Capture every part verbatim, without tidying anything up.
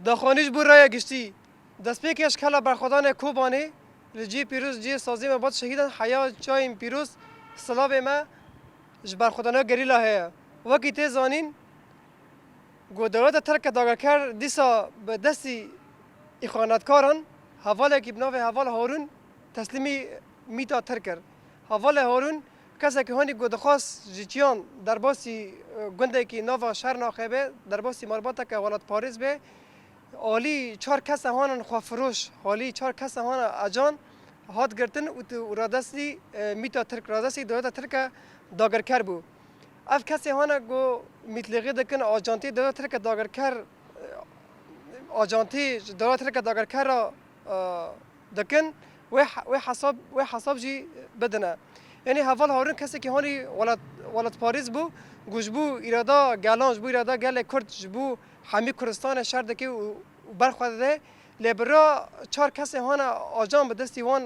Daxuyanî ji bo raya giştî. Destpêkê ji kela berxwedanê Kobanê li cihê pîroz, cihê sazê me bat şehîdan heya çayên pîroz, silavê me ji berxwedana gerîla heye. Wekî tê zanîn, ku dewleta Tirk e dagirker dîsa bi destî îxanetkaran hevalekî bi navê Heval Harûn teslîmî mîta Tirk kir. Hevalê Harûn kesekî hanî ku dixwast ji çiyan derbasî, e, gundekî nava Şernaxê be, derbasî malbateke welatparêz be, alî çar kese hanan xwefiroş, alî çar kese hana ajan hat girtin û tu, û radestî, e, mîta Tirk, radestî dewleta Tirk e dagirker bû. Ev kesê hane ku mîtlêxî dikin, ajantî dewleta Tirk e dagirker, e, ajantî ji dewleta Tirk e dagirker re, e, dikin, wê he-, wê hesab, wê hesab jî bidine. Yanî Heval Harûn kesekî hanî welat-, welatparêz bû, ku ji bo îrada gelan, ji bo îrada gelê Kurd, ji bo hemî Kurdistanê şer dike û, û berxwe dide. Lê bi ra çar kesê hane ajan bi destî wan,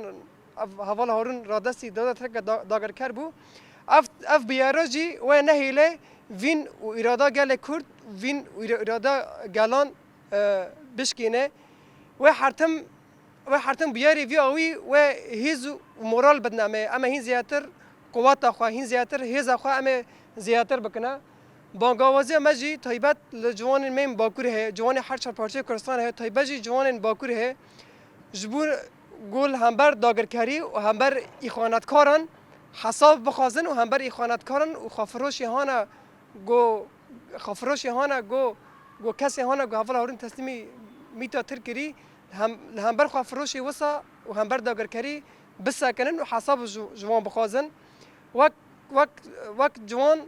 ev Heval Harûn radestî dewleta Tirk e da-, dagirker bû. Ev, ev biyara jî wê nehêle vîn û îrada gelê Kurd, vîn û îra-, îrada gelan, e, bişkîne. Wê hertim, wê hertim biyarê vî awî wê hêz û moral bidine me. Em ê hîn zêdetir quweta xwe, hîn zêdetir hêza xwe em ê zêdetir bikine. Bangawaziya me jî taybet li ciwanên me yên Bakur heye, ciwanê her çar parçeyê Kurdistanê heye, taybet jî ciwanên Bakur heye. Ji bo ku li hember dagirkerî û hember îxanetkaran hesab bixwazin û hember îxanetkaran û xwefiroşê hane ku, xwefiroşê hane ku, ku kesê hane ku Heval Harûn teslîmî mîta Tirk kirî, li hem, li hember xwefiroşê wisa û hember dagirkerî bisekinin û hesab ji, ji wan bixwazin. Wek, wek, wek ciwan,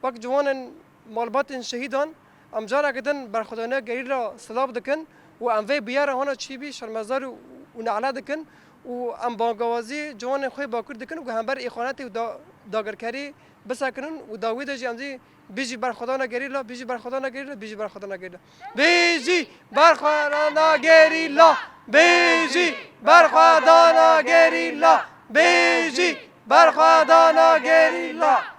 wek ciwanên malbatên şehîdan, em careke din berxwedana gerîla silav dikin û em vê biyara hana çîbî şermezar û, û nehle dikin û em bangawazî ciwanên xwe Bakur dikin ku hember îxanetê û da-, dagirkerî bisekinin û dawî de jî em jî bijî berxwedana gerîla, bijî berxwedana gerîla, bijî berxwedana gerîla. Bijî berxwedana gerîla, bijî berxwedana gerîla, bijî berxwedana gerîla.